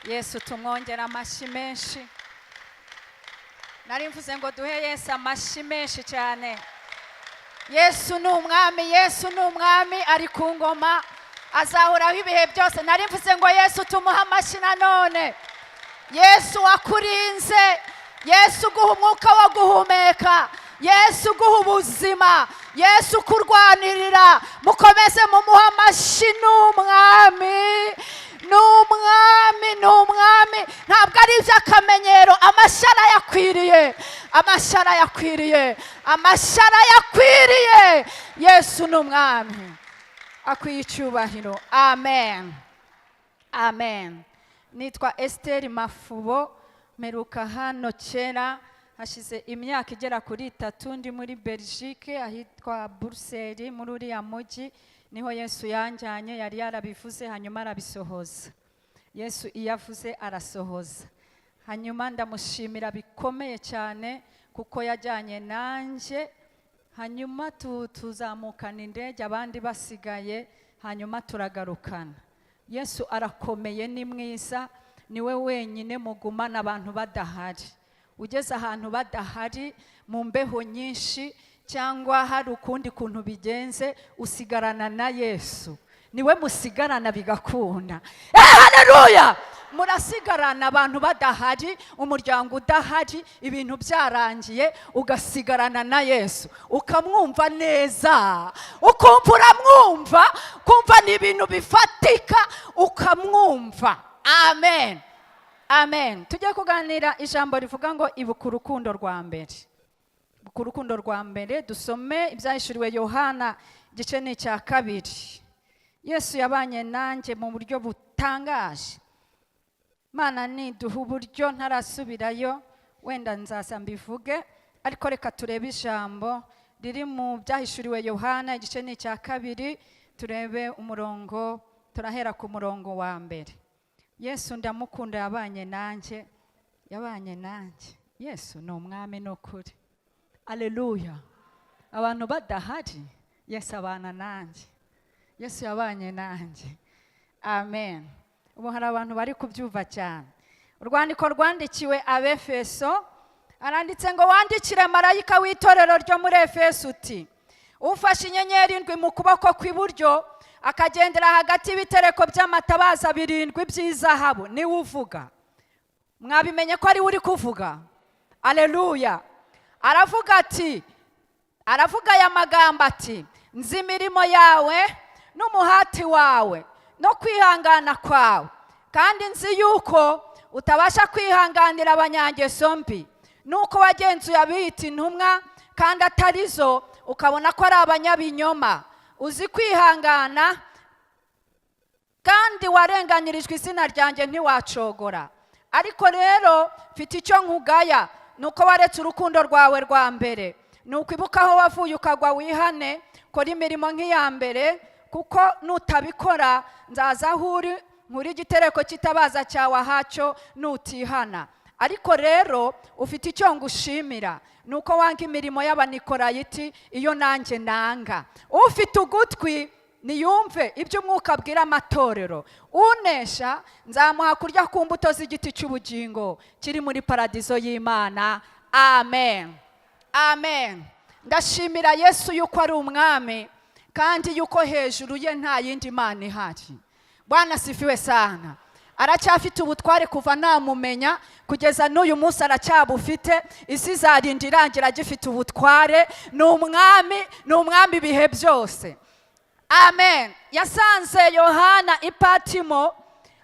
Yesu tumwongera amashyi menshi. Nari mvuze ngo duhe Yesu amashyi menshi cyane. Yesu ni umwami, Yesu ni umwami, ari ku ngoma, azahoraho ibihe byose. Nari mvuze ngo Yesu tumuhe amashyi nanone. Yesu wakurinze, Yesu uguha umwuka wo guhumeka, Yesu uguha ubuzima, Yesu ukurwanirira, mukomeze mumuhe amashyi. Ni umwami, ni umwami, ni umwami. Ntabwo ari iby'akamenyero. Amashyi arayakwiriye, amashyi arayakwiriye, amashyi arayakwiriye. Yesu ni umwami, akwiye icyubahiro. Amen, amen. Nitwa Esiteri Mafubo. Mperuka hano kera, hashize imyaka igera kuri 3, ndi muri Belgique ahitwa Buruseli. Muri uriya mujyi niho Yesu yanjyanye. Yari yarabivuze, hanyuma arabisohoza. Yesu iyo avuze arasohoza. Hanyuma ndamushimira bikomeye cyane kuko yajyanye nanjye, hanyuma tuzamukana indege abandi basigaye, hanyuma turagarukana. Yesu arakomeye, ni mwiza, niwe wenyine mugumana abantu badahari. Ugeze ahantu badahari, mu mbeho nyinshi cyangwa hari ukundi kuntu bigenze, usigarana na Yesu, niwe musigarana bigakunda. Haleluya! Murasigarana abantu badahari, umuryango udahari, ibintu byarangiye, ugasigarana na Yesu, ukamwumva neza, ukumva uramwumva, kumva ni ibintu bifatika, ukamwumva. Amen, amen. Tujye kuganira ijambo rivuga ngo ibuka urukundo rwa mbere. Ibuka urukundo rwa mbere. Dusome Ibyahishuriwe Yohana, igice ni icya 2. Yesu yabanye nanjye mu buryo butangaje. Mana niduha uburyo ntarasubirayo, wenda nzaza mbivuge, ariko reka turebe ijambo riri mu Byahishuriwe Yohana, igice ni icya 2, turebe umurongo, turahera ku murongo wa 1. Yesu ndamukunda, yabanye nanjye, yabanye nanjye. Yesu ni umwami, ni ukuri. Aleluya! Abantu badahari, Yesu abana nanjye. Yesu yabanye nanjye. Amen. Ubu hari abantu bari kubyumva cyane. Urwandiko rwandikiwe Abefeso, aranditse ngo: "Wandikire marayika w'itorero ryo muri Efeso uti: ufashe inyenyeri ndwi mu kuboko kw'iburyo, akagendera hagati y'ibitereko by'amatabaza birindwi by'izahabu, niwe uvuga." Mwabimenye ko ariwe uri kuvuga? Aleluya! Aravuga ati, aravuga aya magambo ati: "Nzi imirimo yawe n'umuhati wawe no kwihangana kwawe, kandi nzi yuko utabasha kwihanganira abanyangeso mbi, nuko wagenzuye abiyita intumwa kandi atari zo, ukabona ko ari abanyabinyoma. Uzi kwihangana, kandi warenganirijwe izina ryanjye ntiwacogora. Ariko rero mfite icyo nkugaya, ni uko waretse urukundo rwawe rwa mbere. Ni ukwibuka aho wavuye ukagwa, wihane, kora imirimo nk'iya mbere, kuko nutabikora nzaza aho uri nkuri igitereko cy'itabaza cyawe ahacyo nutihana. Ariko rero ufite icyo ngushimira, ni uko wanga imirimo y'Abanikorayiti, iyo nanjye nanga. Ufite ugutwi niyumve ibyo Umwuka abwira amatorero. Unesha nzamuha kurya ku mbuto z'igiti cy'ubugingo kiri muri paradizo y'Imana." Amen, amen. Ndashimira Yesu yuko ari umwami, kandi yuko hejuru ye nta yindi mana ihari. Bwana asifiwe sana. Aracyafite ubutware kuva namumenya kugeza n'uyu munsi, aracyabufite. Isi izarinda irangira agifite ubutware. Ni umwami, ni umwami ibihe byose. Amen. Yasanze Yohana i Patimo,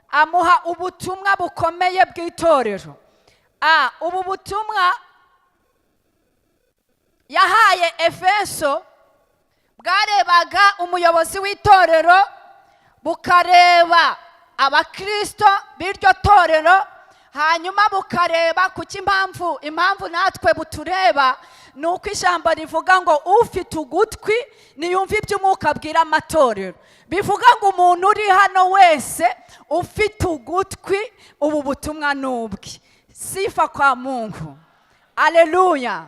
amuha ubutumwa bukomeye bw'itorero. Ubu butumwa yahaye Efeso bwarebaga umuyobozi w'itorero, bukareba abakirisito b'iryo torero, hanyuma bukareba kuki impamvu natwe butureba ni uko ijambo rivuga ngo: "Ufite ugutwi niyumve ibyo Umwuka abwira amatorero." Bivuga ngo umuntu uri hano wese ufite ugutwi, ubu butumwa ni ubwe. Sifa kwa Mungu. Aleluya!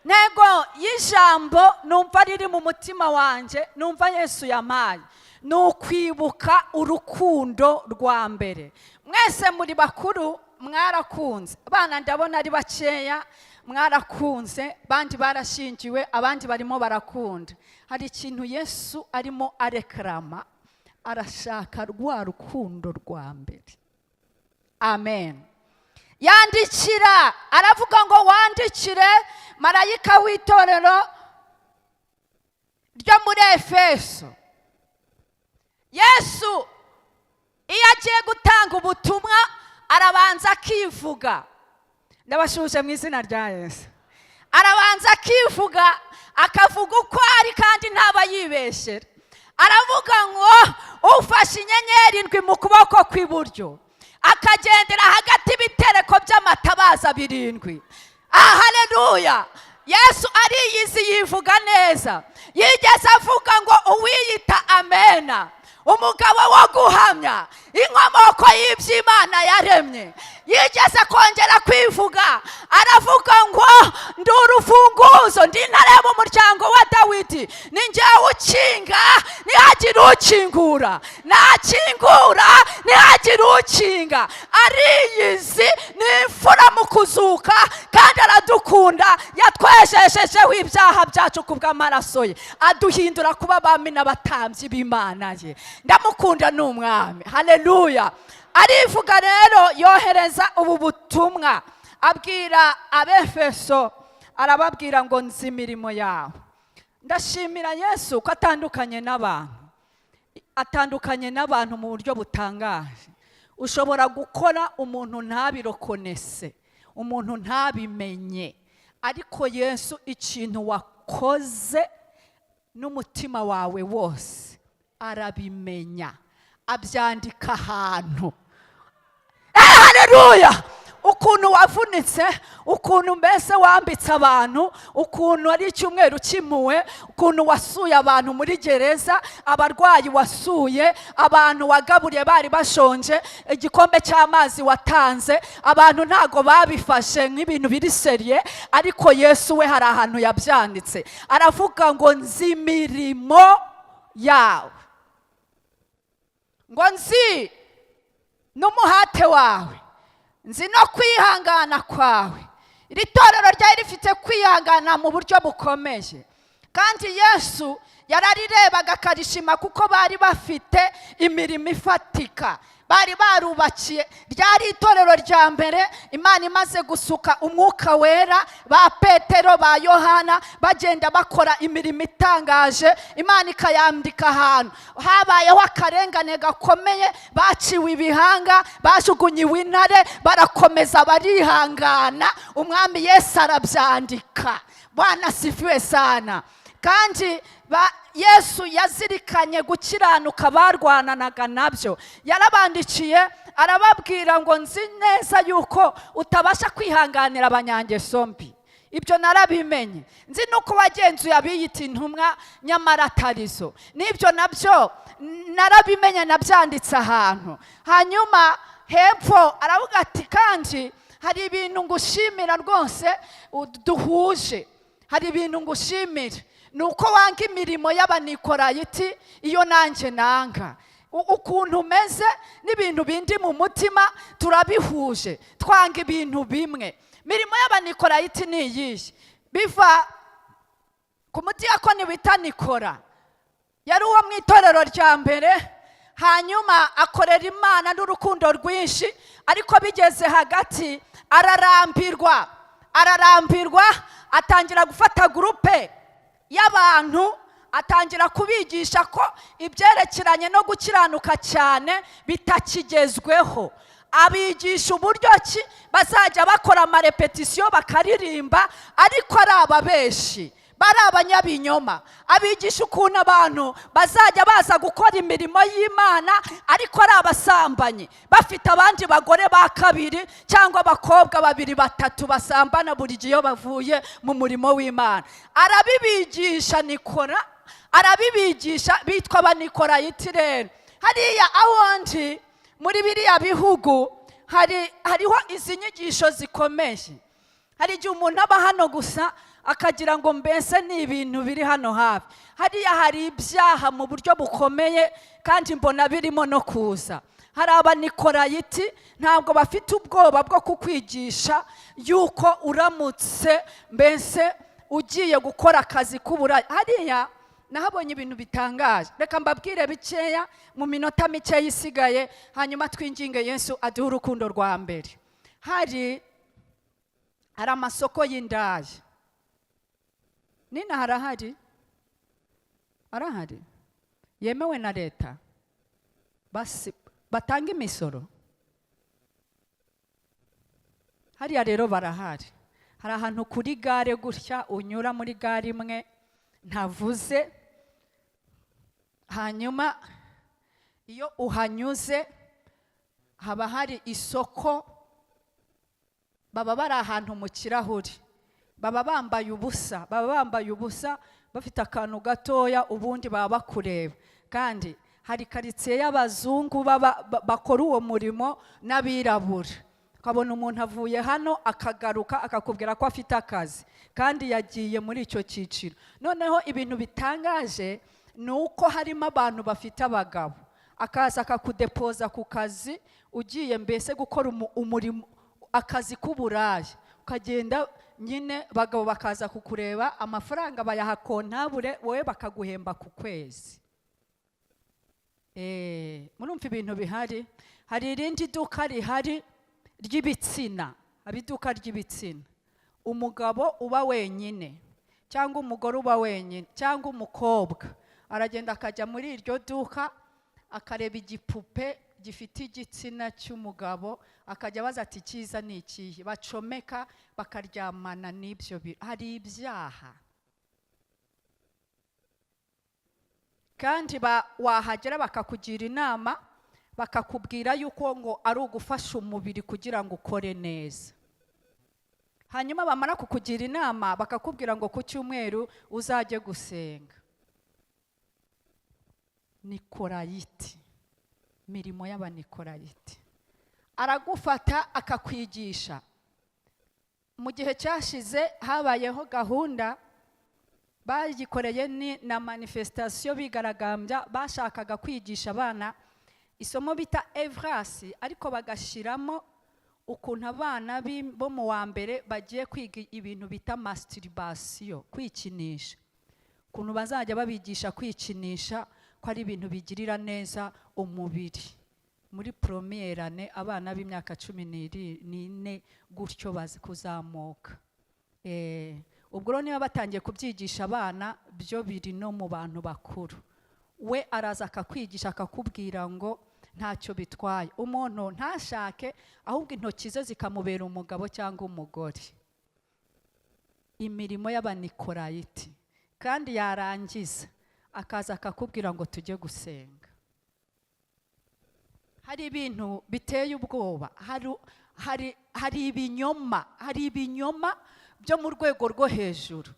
Ntego y'ijambo numva riri mu mutima wanjye, numva Yesu yampaye, Ni ukwibuka urukundo rwa mbere. Mwese muri bakuru, mwarakunze. Abana ndabona ari bakeya. Mwarakunze, abandi barashyingiwe, abandi barimo barakunda. Hari ikintu Yesu arimo arekarama, arashaka rwa rukundo rwa mbere. Amen. Yandikira, aravuga ngo: "Wandikire marayika w'itorero ryo muri Efeso." Yesu iyo agiye gutanga ubutumwa arabanza akivuga. Ndabasuhuje mu izina rya Yesu. Arabanza akivuga, akavuga uko ari, kandi ntaba yibeshyera. Aravuga ngo: "Ufashe inyenyeri indwi mu kuboko kw'iburyo, akagendera hagati y'ibitereko by'amatabaza birindwi." Haleluya! Yesu ariyizi, yivuga neza. Yigeze avuga ngo: "Uwiyita Amena, umugabo wo guhamya, inkomoko y'iby'Imana yaremye." Yigeze kongera kwivuga, aravuga ngo: "Ndi urufunguzo, ndi intare mu muryango wa Dawidi, ni njyewe ukinga ntihagire ukingura, nakingura ntihagire ukinga." Ariyizi, ni imfura mu kuzuka, kandi aradukunda. Yatwejeshejeho ibyaha byacu ku bw'amaraso ye, aduhindura kuba abami n'abatambyi b'Imana ye. Ndamukunda, ni umwami. Haleluya! Arivuga rero, yohereza ubu butumwa, abwira Abefeso, arababwira ngo: "Nzi imirimo yawe." Ndashimira Yesu ko atandukanye n'abantu, atandukanye n'abantu mu buryo butangaje. Ushobora gukora umuntu ntabirokonese, umuntu ntabimenye, ariko Yesu ikintu wakoze n'umutima wawe wose arabimenya, abyandika ahantu. Haleluya! Ukuntu wavunitse, ukuntu mbese wambitse abantu, ukuntu ari icyumweru cy'impuhwe, ukuntu wasuye abantu muri gereza, abarwayi wasuye, abantu wagaburiye bari bashonje, igikombe cy'amazi watanze, abantu ntago babifashe nk'ibintu biri sérieux, ariko Yesu we hari ahantu yabyanditse. Aravuga ngo: "Nzi imirimo yawe," ngo: "Nzi n'umuhate wawe, nzi no kwihangana kwawe." Iri torero ryari rifite kwihangana mu buryo bukomeye, kandi Yesu yararirebaga akarishima, kuko bari bafite imirimo ifatika bari barubakiye. Ryari itorero rya mbere Imana imaze gusuka Umwuka Wera, ba Petero, ba Yohana bagenda bakora imirimo itangaje, Imana ikayandika ahantu. Habayeho akarengane gakomeye, baciwe ibihanga, bajugunyiwe intare, barakomeza barihangana. Umwami Yesu arabyandika. Bwana asifiwe sana. Kandi Yesu yazirikanye gukiranuka barwananaga nabyo. Yarabandikiye, arababwira ngo: "Nzi neza yuko utabasha kwihanganira abanyangeso mbi, ibyo narabimenye. Nzi nuko wagenzuye abiyita intumwa nyamara atarizo, n'ibyo nabyo narabimenye, nabyanditse ahantu." Hanyuma hepfo aravuga ati: "Kandi hari ibintu ngushimira rwose duhuje, hari ibintu ngushimira, ni uko wanga imirimo y'Abanikorayiti, iyo nanjye nanga. Ukuntu umeze n'ibintu bindi mu mutima turabihuje, twanga ibintu bimwe." Mirimo y'Abanikorayiti ni iyihe? Biva ku mudiyakoni wita Nikora. Yari uwo mu itorero rya mbere, hanyuma akorera Imana n'urukundo rwinshi, ariko bigeze hagati ararambirwa, ararambirwa, atangira gufata groupe y'abantu, atangira kubigisha ko ibyerekeranye no gukiranuka cyane bitakigezweho. Abigisha uburyo ki bazajya bakora amarepetisiyo, bakaririmba, ariko ari ababeshi, bari abanyabinyoma. Abigisha ukuntu abantu bazajya baza gukora imirimo y'Imana ariko ari abasambanyi, bafite abandi bagore ba kabiri cyangwa abakobwa babiri, batatu, basambana buri gihe iyo bavuye mu murimo w'Imana. Arabibigisha, Nikora arabibigisha, bitwa Abanikorayiti. Rero hariya aho ndi muri biriya bihugu hariho izi nyigisho zikomeye. Hari igihe umuntu aba hano gusa Akagira ngo mbese ni ibintu biri hano hafi. Hariya hari ibyaha mu buryo bukomeye, kandi mbona birimo no kuza. Hari Abanikorayiti, ntabwo bafite ubwoba bwo kukwigisha yuko uramutse mbese ugiye gukora akazi k'uburaya. Hariya nahabonye ibintu bitangaje. Reka mbabwire bikeya mu minota mikeya isigaye, hanyuma twinginge Yesu aduhe urukundo rwa mbere. Hari amasoko y'indaya. Nina harahari, arahari, yemewe na leta, basi batanga imisoro. Hariya rero barahari. Hari ahantu kuri gare gutya, unyura muri gare imwe ntavuze, hanyuma iyo uhanyuze haba hari isoko. Baba bari ahantu mu kirahuri, baba bambaye ubusa, baba bambaye ubusa, bafite akantu gatoya, ubundi baba bakureba. Kandi hari karitsiye y'abazungu baba bakora uwo murimo n'abirabura. Ukabona umuntu avuye hano akagaruka akakubwira ko afite akazi, kandi yagiye muri icyo cyiciro. Noneho ibintu bitangaje ni uko harimo abantu bafite abagabo, akaza akakudepoza ku kazi, ugiye mbese gukora umurimo, akazi k'uburaya, ukagenda nyine, abagabo bakaza kukureba, amafaranga bayaha kontabure, wowe bakaguhemba ku kwezi. Murumva ibintu bihari. Hari irindi duka rihari ry'ibitsina. Haba iduka ry'ibitsina. Umugabo uba wenyine cyangwa umugore uba wenyine cyangwa umukobwa aragenda akajya muri iryo duka, akareba igipupe gifite igitsina cy'umugabo, akajya abaza ati: "Cyiza ni ikihe?" Bacomeka bakaryamana n'ibyo. Hari ibyaha. Kandi wahagera bakakugira inama, bakakubwira yuko ngo ari ugufasha umubiri kugira ngo ukore neza. Hanyuma bamara kukugira inama, bakakubwira ngo ku cyumweru uzajye gusenga. Nikorayiti, mirimo y'Abanikorayiti. Aragufata akakwigisha. Mu gihe cyashize habayeho gahunda bayikoreye, ni na manifestation, bigaragambya. Bashakaga kwigisha abana isomo bita Evrasi, ariko bagashyiramo ukuntu abana bo mu wa mbere bagiye kwiga ibintu bita masturbation, kwikinisha, ukuntu bazajya babigisha kwikinisha, ko ari ibintu bigirira neza umubiri. Muri première année, abana b'imyaka 14 gutyo bazi kuzamuka. Ubwo rero niba batangiye kubyigisha abana, byo biri no mu bantu bakuru. We araza akakwigisha, akakubwira ngo ntacyo bitwaye, umuntu ntashake, ahubwo intoki ze zikamubera umugabo cyangwa umugore. Imirimo y'Abanikorayiti. Kandi yarangiza akaza akakubwira ngo tujye gusenga. Hari ibintu biteye ubwoba. Hari ibinyoma, hari ibinyoma byo mu rwego rwo hejuru.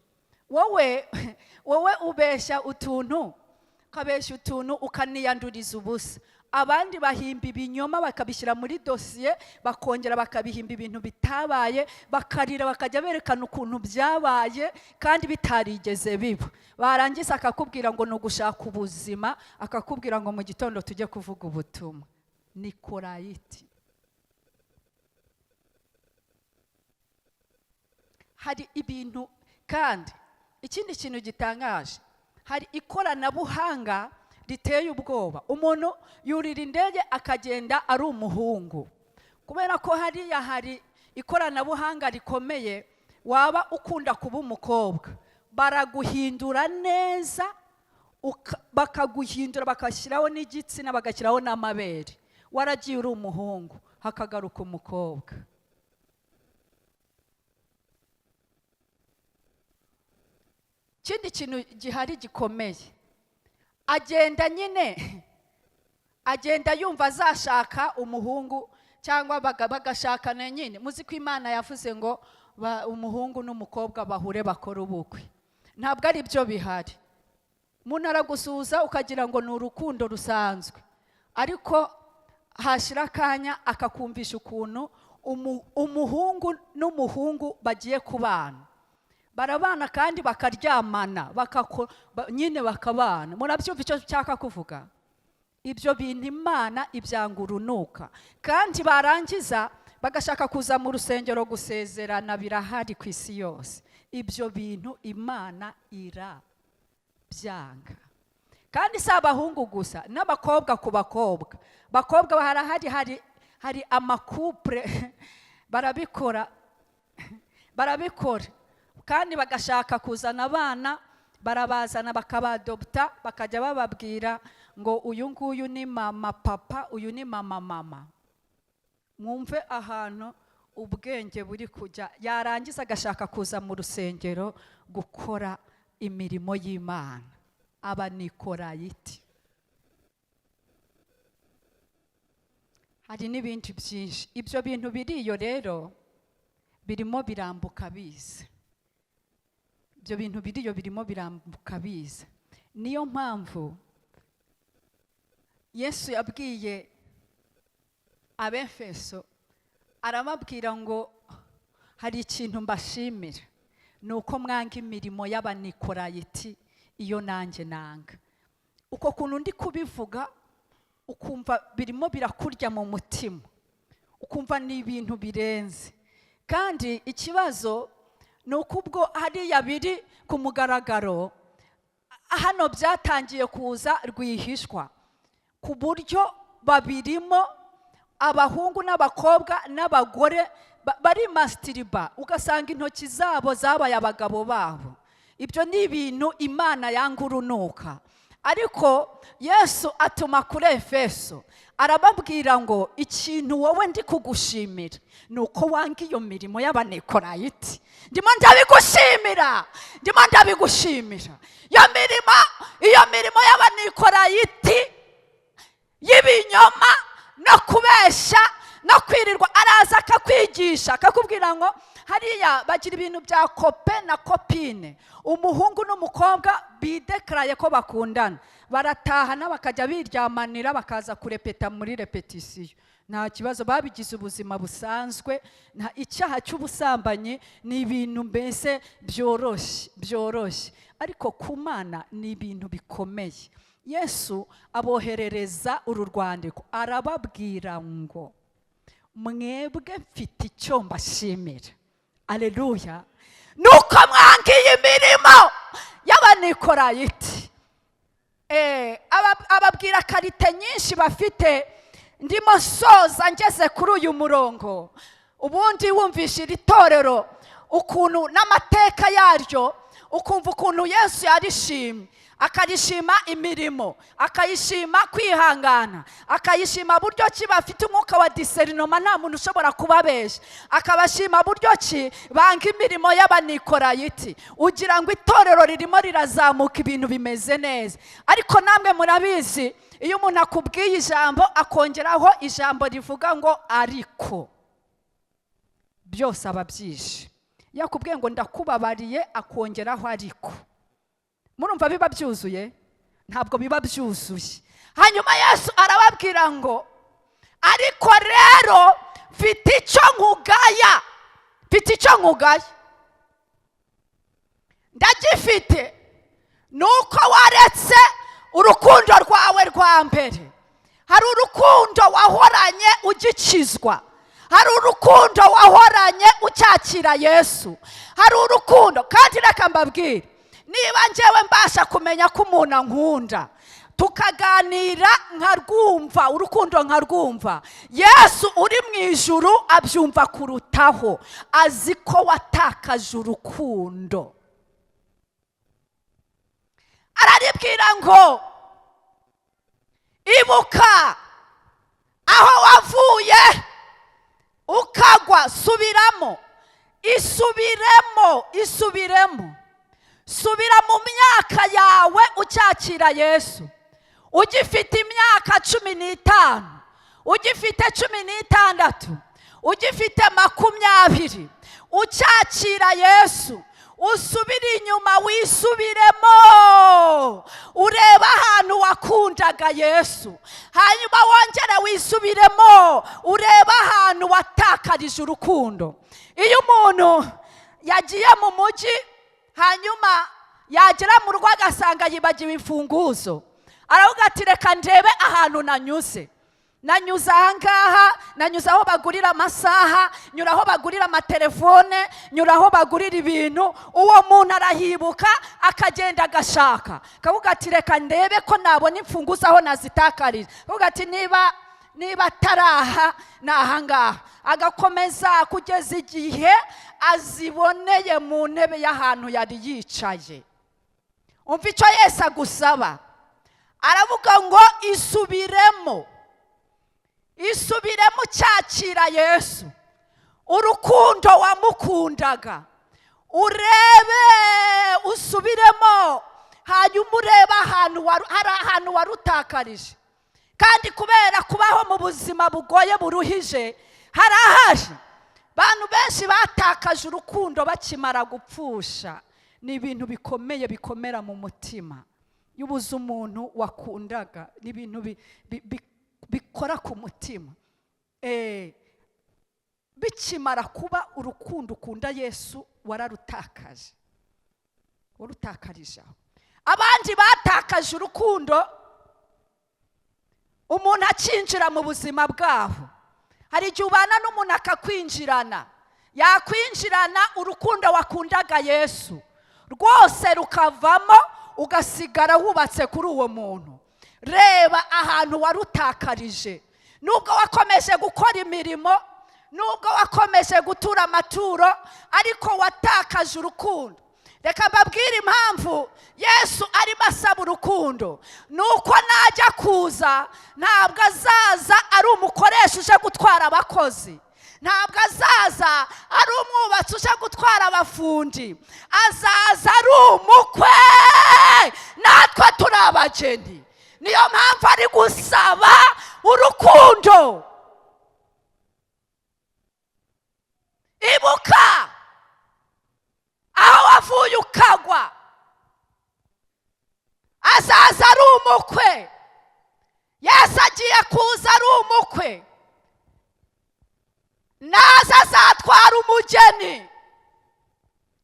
Wowe ubeshya utuntu, ukabeshya utuntu, ukaniyanduriza ubusa. Abandi bahimba ibinyoma, bakabishyira muri dosiye, bakongera bakabihimba ibintu bitabaye, bakarira, bakajya berekana ukuntu byabaye kandi bitarigeze biba. Barangiza akakubwira ngo ni ugushaka ubuzima, akakubwira ngo mu gitondo tujye kuvuga ubutumwa. Nikorayiti. Hari ibintu. Kandi ikindi kintu gitangaje, hari ikoranabuhanga riteye ubwoba. Umuntu yurira indege akagenda ari umuhungu, kubera ko hariya hari ikoranabuhanga rikomeye. Waba ukunda kuba umukobwa, baraguhindura neza, bakaguhindura, bagashyiraho n'igitsina, bagashyiraho n'amabere. Waragiye uri umuhungu, hakagaruka umukobwa. Ikindi kintu gihari gikomeye, agenda nyine, agenda yumva azashaka umuhungu cyangwa bagashakana nyine. Muzi ko Imana yavuze ngo umuhungu n'umukobwa bahure bakore ubukwe. Ntabwo ari byo bihari. Umuntu aragusuhuza ukagira ngo ni urukundo rusanzwe, ariko hashira akanya akakumvisha ukuntu umuhungu n'umuhungu bagiye kubana. Barabana kandi bakaryamana, nyine bakabana. Murabyumva icyo nshaka kuvuga? Ibyo bintu Imana ibyanga urunuka. Kandi barangiza bagashaka kuza mu rusengero gusezerana. Birahari ku isi yose. Ibyo bintu Imana irabyanga. Kandi si abahungu gusa, n'abakobwa ku bakobwa. Bakobwa harahari, hari ama couple barabikora, barabikora kandi bagashaka kuzana abana, barabazana bakabadopta, bakajya bababwira ngo uyu nguyu ni mama papa, uyu ni mama mama. Mwumve ahantu ubwenge buri kujya. Yarangiza agashaka kuza mu rusengero gukora imirimo y'Imana. Abanikorayiti. Hari n'ibindi byinshi. Ibyo bintu biriyo rero birimo birambuka biza. Ibyo bintu biriyo birimo birambuka biza. Niyo mpamvu Yesu yabwiye Abefeso, arababwira ngo hari ikintu mbashimira, ni uko mwanga imirimo y'Abanikorayiti iyo nanjye nanga. Uko kuntu ndi kubivuga ukumva birimo birakurya mu mutima, ukumva ni ibintu birenze. Kandi ikibazo ni uko ubwo hariya biri ku mugaragaro, hano byatangiye kuza rwihishwa, ku buryo babirimo abahungu n'abakobwa n'abagore bari masitiriba, ugasanga intoki zabo zabaye abagabo babo. Ibyo ni ibintu Imana yanga urunuka. Ariko Yesu atuma kuri Efeso, arababwira ngo ikintu wowe ndi kugushimira ni uko wanga iyo mirimo y'Abanikorayiti. Ndimo ndabigushimira, ndimo ndabigushimira. Iyo mirimo y'Abanikorayiti y'ibinyoma no kubeshya no kwirirwa, araza akakwigisha akakubwira ngo hariya bagira ibintu bya copain na copine, umuhungu n'umukobwa bidekaraye ko bakundana, baratahana bakajya biryamanira, bakaza kurepeta muri répétition, nta kibazo, babigize ubuzima busanzwe. Icyaha cy'ubusambanyi ni ibintu mbese byoroshye byoroshye, ariko ku Mana ni ibintu bikomeye. Yesu aboherereza uru rwandiko, arababwira ngo mwebwe mfite icyo mbashimira, aleluya, nuko mwangiye imirimo y'Abanikorayiti. Ababwira qualité nyinshi bafite. Ndimo soza ngeze kuri uyu murongo. Ubundi wumvisha iri torero ukuntu n'amateka yaryo, ukumva ukuntu Yesu yarishimye, akarishima imirimo, akayishima kwihangana, akayishima buryo ki bafite umwuka wa discernement, nta muntu ushobora kubabeshya, akabashima buryo ki banga imirimo y'Abanikorayiti, ugira ngo itorero ririmo rirazamuka, ibintu bimeze neza. Ariko namwe murabizi, iyo umuntu akubwiye ijambo akongeraho ijambo rivuga ngo ariko, byose aba abyishe. Iyo akubwiye ngo ndakubabariye, akongeraho ariko, murumva biba byuzuye? Ntabwo biba byuzuye. Hanyuma Yesu arababwira ngo ariko rero mfite icyo nkugaya, mfite icyo nkugaya, ndagifite, ni uko waretse urukundo rwawe rwa mbere. Hari urukundo wahoranye ugikizwa, hari urukundo wahoranye ucyakira Yesu, hari urukundo. Kandi reka mbabwire, niba njyewe mbasha kumenya ko umuntu ankunda, tukaganira nkarwumva urukundo, nkarwumva, Yesu uri mu ijuru abyumva kurutaho. Azi ko watakaje urukundo. Araribwira ngo ibuka aho wavuye ukagwa, subiramo, isubiremo, isubiremo, subira mu myaka yawe ucyakira Yesu, ugifite imyaka 15, ugifite 16, ugifite 20, ucyakira Yesu. Usubire inyuma, wisubiremo, urebe ahantu wakundaga Yesu, hanyuma wongere wisubiremo, urebe ahantu watakarije urukundo. Iyo umuntu yagiye mu mujyi Hanyuma yagera mu rugo agasanga yibagiwe imfunguzo. Aravuga ati: "Reka ndebe ahantu nanyuze. Nanyuze ahangaha, nanyuze aho bagurira amasaha, nyura aho bagurira amatelefone, nyura aho bagurira ibintu." Uwo muntu arahibuka, akagenda agashaka, akavuga ati: "Reka ndebe ko nabona imfunguzo aho nazitakarije." Akavuga ati: Niba ataraha, ni ahangaha." Agakomeza kugeza igihe aziboneye mu ntebe y'ahantu yari yicaye. Umva icyo Yesu agusaba. Aravuga ngo: "Isubiremo, isubiremo." Cyakira Yesu, urukundo wamukundaga, urebe, usubiremo, hanyuma urebe ahantu hari ahantu warutakarije. Kandi kubera kubaho mu buzima bugoye, buruhije, harahaje abantu benshi batakaje urukundo bakimara gupfusha. Ni ibintu bikomeye, bikomera mu mutima. Iyo ubuze umuntu wakundaga, ni ibintu bikora ku mutima. Bikimara kuba, urukundo ukunda Yesu wararutakaje, warutakarije aho. Abandi batakaje urukundo umuntu akinjira mu buzima bwabo. Hari igihe ubana n'umuntu akakwinjirana, yakwinjirana, urukundo wakundaga Yesu rwose rukavamo, ugasigara wubatse kuri uwo muntu. Reba ahantu warutakarije. Nubwo wakomeje gukora imirimo, nubwo wakomeje gutura amaturo, ariko watakaje urukundo. Reka mbabwire impamvu Yesu arimo asaba urukundo. Ni uko najya kuza, ntabwo azaza ari umukoresha uje gutwara abakozi, ntabwo azaza ari umwubatsi uje gutwara abafundi. Azaza ari umukwe, natwe turi abageni. Niyo mpamvu ari gusaba urukundo. Ibuka aho wavuye ukagwa. Azaza ari umukwe. Yesu agiye kuza ari umukwe. Naza azatwara umugeni.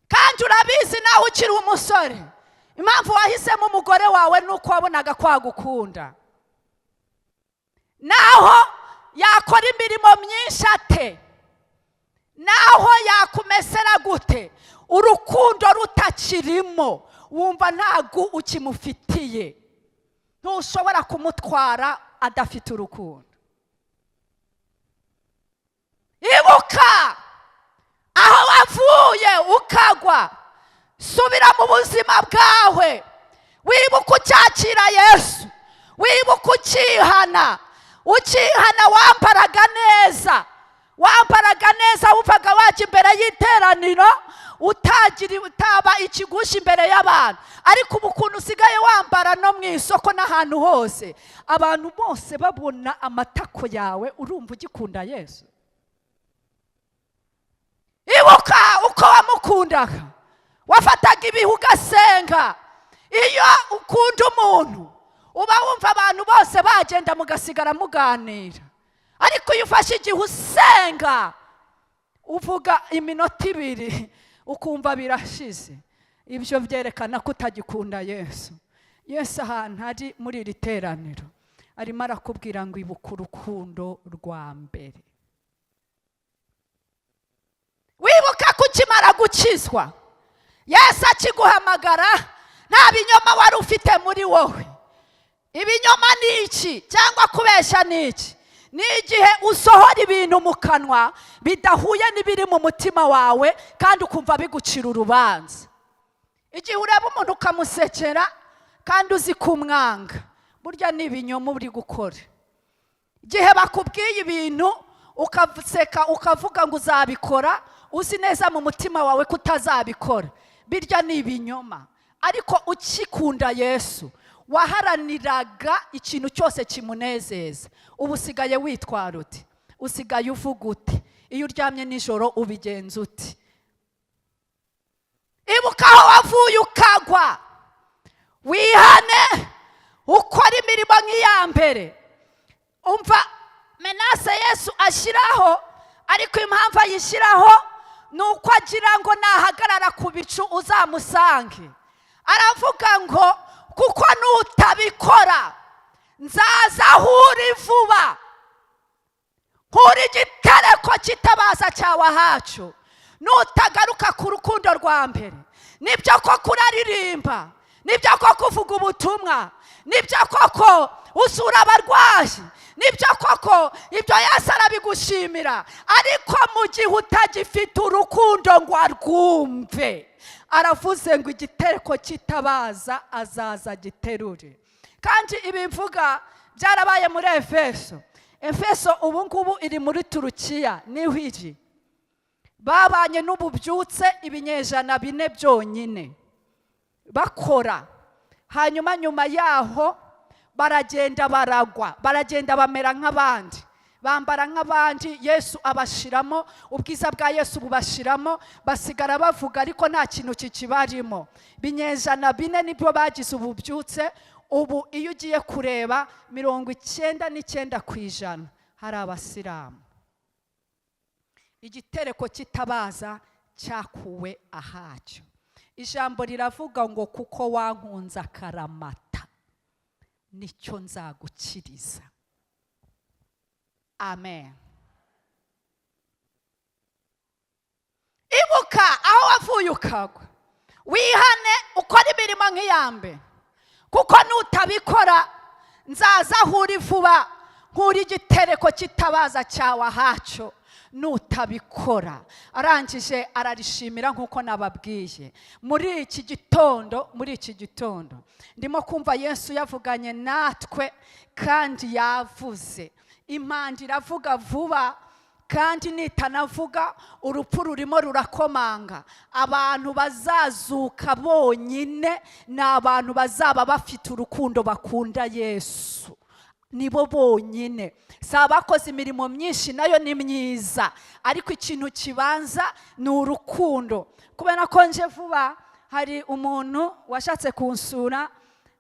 Kandi urabizi, nawe ukiri umusore, impamvu wahisemo umugore wawe ni uko wabonaga ko agukunda. Naho yakora imirimo myinshi ate, naho yakumesera gute, urukundo rutakirimo, wumva ntabwo ukimufitiye. Ntushobora kumutwara adafite urukundo. Ibuka aho wavuye ukagwa. Subira mu buzima bwawe, wibuka ucyakira Yesu, wibuka ukihana. Ukihana wambaraga neza, wambaraga neza, wumvaga wajya imbere y'iteraniro utagira, utaba ikigushi imbere y'abantu. Ariko ubu ukuntu usigaye wambara no mu isoko n'ahantu hose, abantu bose babona amatako yawe, urumva ugikunda Yesu? Ibuka uko wamukundaga, wafataga ibihe ugasenga. Iyo ukunda umuntu, uba wumva abantu bose bagenda, mugasigara muganira. Ariko iyo ufashe igihe usenga, uvuga iminota 2 ukumva birashize. Ibyo byerekana ko utagikunda Yesu. Yesu ahantu ari muri iri teraniro arimo arakubwira ngo: "Ibuka urukundo rwa mbere." Wibuka ko ukimara gukizwa, Yesu akiguhamagara, nta binyoma wari ufite muri wowe. Ibinyoma ni iki, cyangwa kubeshya ni iki? Ni igihe usohora ibintu mu kanwa bidahuye n'ibiri mu mutima wawe, kandi ukumva bigucira urubanza. Igihe ureba umuntu ukamusekera kandi uzi kumwanga, burya ni ibinyoma uri gukora. Igihe bakubwiye ibintu ukaseka, ukavuga ngo uzabikora, uzi neza mu mutima wawe ko utazabikora, birya ni ibinyoma. Ariko ukikunda Yesu, waharaniraga ikintu cyose kimunezeza. Ubu usigaye witwara ute? Usigaye uvuga ute? Iyo uryamye nijoro ubigenza ute? Ibuka aho wavuye ukagwa, wihane, ukora imirimo nk'iya mbere. Umva menace Yesu ashyiraho, ariko impamvu ayishyiraho ni uko Ni uko agira ngo nahagarara ku bicu uzamusange. Aravuga ngo kuko nutabikora nzaza aho uri vuba, nkura igitereko cy'itabaza cyawe ahacu, nutagaruka ku rukundo rwa mbere. Nibyo koko uraririmba, nibyo koko uvuga ubutumwa, nibyo koko usura abarwayi, nibyo koko ibyo Yesu arabigushimira, ariko mu gihe utagifite urukundo ngo arwumve, aravuze ngo igitereko cy'itabaza azaza giterure. Kandi ibi mvuga byarabaye muri Efeso. Efeso ubu ngubu iri muri Turukiya, niho iri. Babanye n'ububyutse ibinyejana 4 byonyine bakora, hanyuma nyuma yaho baragenda baragwa, baragenda bamera nk'abandi, bambara nk'abandi. Yesu abashiramo ubwiza bwa Yesu bubashiramo, basigara bavuga ariko nta kintu kikibarimo. Binyejana 4 nibwo bagize ububyutse. Ubu iyo ugiye kureba 99% hari abasilamu. Igitereko cy'itabaza cyakuwe ahacyo. Ijambo riravuga ngo kuko wankunze akaramata nicyo nzagukiriza. Amen. Ibuka aho wavuye ukagwa, wihane, ukore imirimo nk'iya mbere, kuko nutabikora nzaza aho uri vuba, nkura igitereko cy'itabaza cyawe ahacyo, nutabikora. Arangije ararishimira nk'uko nababwiye. Muri iki gitondo ndimo kumva Yesu yavuganye natwe, kandi yavuze. Impanda iravuga vuba, kandi nitanavuga urupfu rurimo rurakomanga. Abantu bazazuka bonyine ni abantu bazaba bafite urukundo bakunda Yesu, nibo bonyine. Si abakoze imirimo myinshi, nayo ni myiza, ariko ikintu kibanza ni urukundo. Kubera ko nje vuba, hari umuntu washatse kunsura,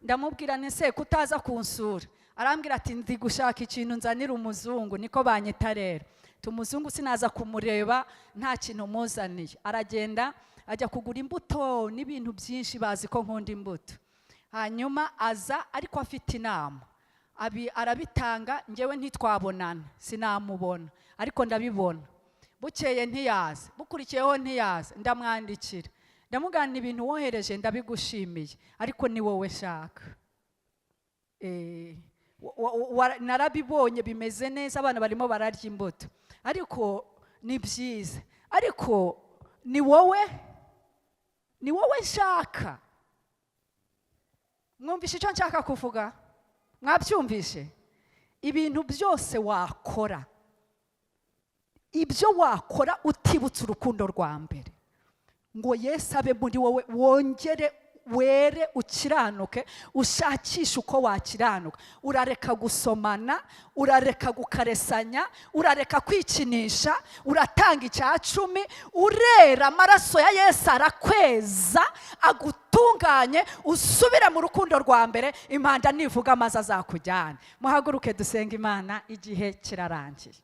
ndamubwira nti se kutaza kunsura? Arambwira ati ndi gushaka ikintu nzanira umuzungu, niko banyita rero. Umuzungu sinaza kumureba nta kintu muzaniye. Aragenda ajya kugura imbuto n'ibintu byinshi, bazi ko nkunda imbuto. Hanyuma aza ariko afite inama, arabitanga. Njyewe ntitwabonana, sinamubona, ariko ndabibona. Bukeye ntiyaza, bukurikiyeho ntiyaza, ndamwandikira ndamugana ibintu wohereje ndabigushimiye, ariko ni wowe nshaka. Narabibonye bimeze neza, abana barimo bararya imbuto, ariko ni byiza, ariko ni wowe nshaka. Mwumvishe icyo nshaka kuvuga? Mwabyumvishe? Ibintu byose wakora, ibyo wakora utibutse urukundo rwa mbere, ngo Yesu abe muri wowe, wongere were, ukiranuke, ushakishe uko wakiranuka. Urareka gusomana, urareka gukaresanya, urareka kwikinisha, uratanga 10, urera amaraso ya Yesu arakweza agutunganye, usubire mu rukundo rwa mbere. Impanda nivuga amazi azakujyana. Muhaguruke dusenge Imana, igihe kirarangiye.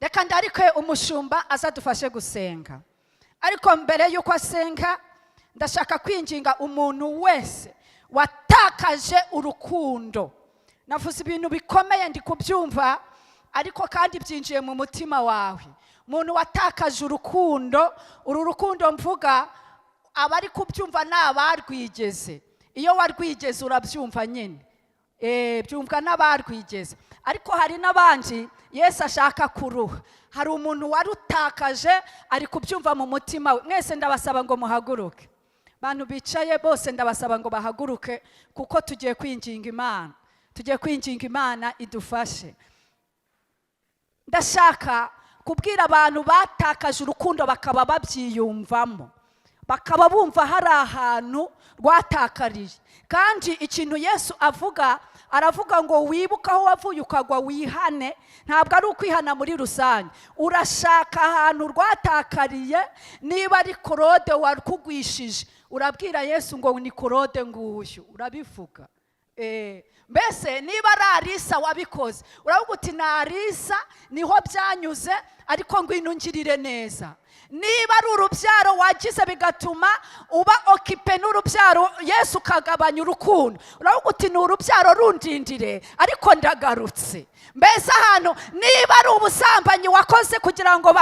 Reka ndarike umushumba azadufashe gusenga, ariko mbere y'uko asenga ndashaka kwinginga umuntu wese watakaje urukundo. Navuze ibintu bikomeye ndi kubyumva, ariko kandi byinjiye mu mutima wawe. Umuntu watakaje urukundo, uru rukundo mvuga abari kubyumva ni abarwigeze. Iyo warwigeze urabyumva nyine, byumvwa n'abarwigeze. Ariko hari n'abandi Yesu ashaka kuruha. Hari umuntu warutakaje ari kubyumva mu mutima we. Mwese ndabasaba ngo muhaguruke. Bantu bicaye bose ndabasaba ngo bahaguruke, kuko tugiye kwinginga Imana. Tugiye kwinginga Imana idufashe. Ndashaka kubwira abantu batakaje urukundo bakaba babyiyumvamo, bakaba bumva hari ahantu rwatakariye. Kandi ikintu Yesu avuga, aravuga ngo wibuke aho wavuye ukagwa wihane. Ntabwo ari ukwihana muri rusange. Urashaka ahantu rwatakariye, niba ari Korode warukugwishije, urabwira Yesu ngo ni Korode nguyu, urabivuga. Mbese niba ari Arisa wabikoze, uravuga uti: "Ni Arisa, niho byanyuze, ariko ngwino ungirire neza." Niba ari urubyaro wagize bigatuma uba occupé n'urubyaro, Yesu ukagabanya urukundo, uravuga uti: "Ni urubyaro, rundindire, ariko ndagarutse." Mbese ahantu niba ari ubusambanyi wakoze kugira ngo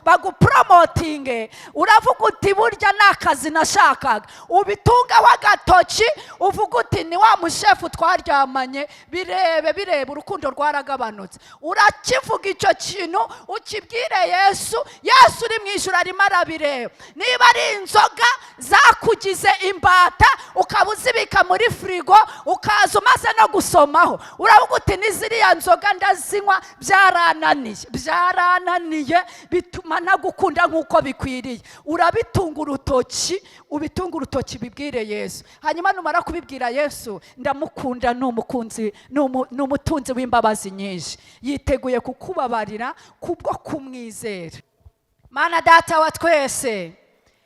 bagupromotinge, uravuga uti: "Burya ni akazi nashakaga." Ubitungaho agatoki, uvuga uti: "Ni wa mushefu twaryamanye." Birebe, birebe, urukundo rwaragabanutse. Urakivuga icyo kintu, ukibwire Yesu. Yesu uri mu ijuru arimo arabireba. Niba ari inzoga zakugize imbata, ukaba uzibika muri firigo, ukaza umaze no gusomaho, uravuga uti: "Ni ziriya nzoga, ndazinywa, byarananiye, byarananiye, bituma ntagukunda nk'uko bikwiriye." Urabitunga urutoki, ubitunga urutoki, bibwire Yesu. Hanyuma numara kubibwira Yesu, ndamukunda, ni umukunzi, ni umutunzi w'imbabazi nyinshi, yiteguye kukubabarira kubwo kumwizera. Mana Data wa twese,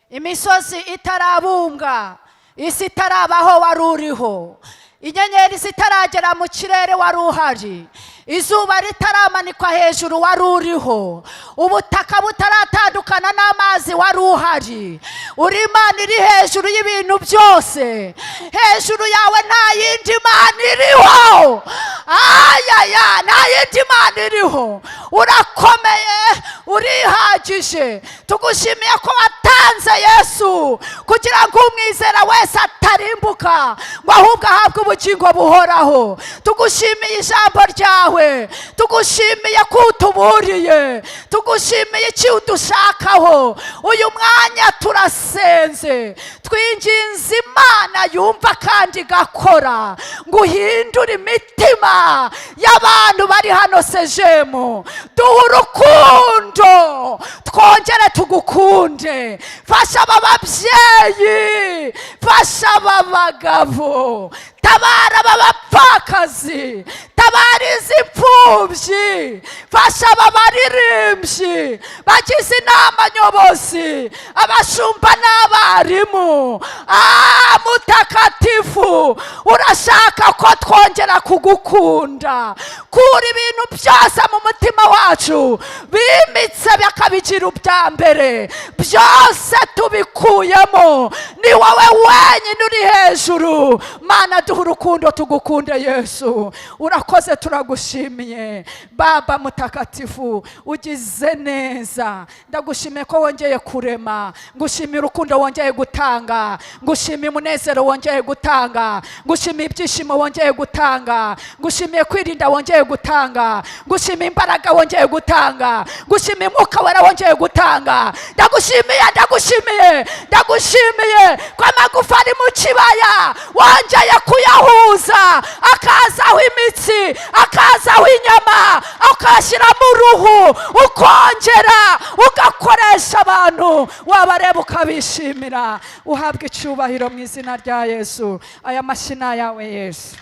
imisozi itarabumbwa, isi itarabaho, wari uriho. Inyenyeri zitaragera mu kirere, wari uhari. Izuba ritaramanikwa hejuru, wari uriho. Ubutaka butaratandukana n'amazi, wari uhari. Uri Imana iri hejuru y'ibintu byose. Hejuru yawe nta yindi mana iriho. Ayaya, nta yindi mana iriho. Urakomeye, urihagije. Tugushimiye ko watanze Yesu kugira ngo umwizera wese atarimbuka, ngo ahubwo ahabwe ubugingo buhoraho. Tugushimiye ijambo ryawe, tugushimiye ko utuburiye, tugushimiye icyo udushakaho. Uyu mwanya turasenze, twinginze Imana yumva kandi igakora ngo uhindure imitima y'abantu bari hano sejemu. Duhe urukundo, twongere tugukunde. Fasha aba babyeyi, fasha aba bagabo, tabara aba bapfakazi, tabara izi mfubyi, fasha aba baririmbyi bagize inama nyobozi, abashumba n'abarimu. Ah, Mutakatifu, urashaka ko twongera kugukunda. Kura ibintu byose mu mutima wacu bimitse bakabigira ubya mbere. Byose tubikuyemo, ni wowe wenyine uri hejuru. Mana, duha urukundo, tugukunde. Yesu, urakoze, turagushimiye. Baba Mutakatifu, ugize neza. Ndagushimiye ko wongeye kurema, ngushimiye urukundo wongeye gutanga, ngushimiye umunezero wongeye gutanga, ngushimiye ibyishimo wongeye gutanga, ngushimiye kwirinda wongeye gutanga, ngushimiye imbaraga wongeye gutanga, ngushimiye Umwuka Wera wongeye gutanga. Ndagushimiye, ndagushimiye, ndagushimiye ko amagufa ari mu kibaya wongeye kuyahuza, akazaho imitsi, akazaho inyama, ukashyiramo uruhu, ukongera ugakoresha abantu, wabareba ukabishimira. Uhabwa icyubahiro mu izina rya Yesu. Aya mashyi ni ayawe, Yesu.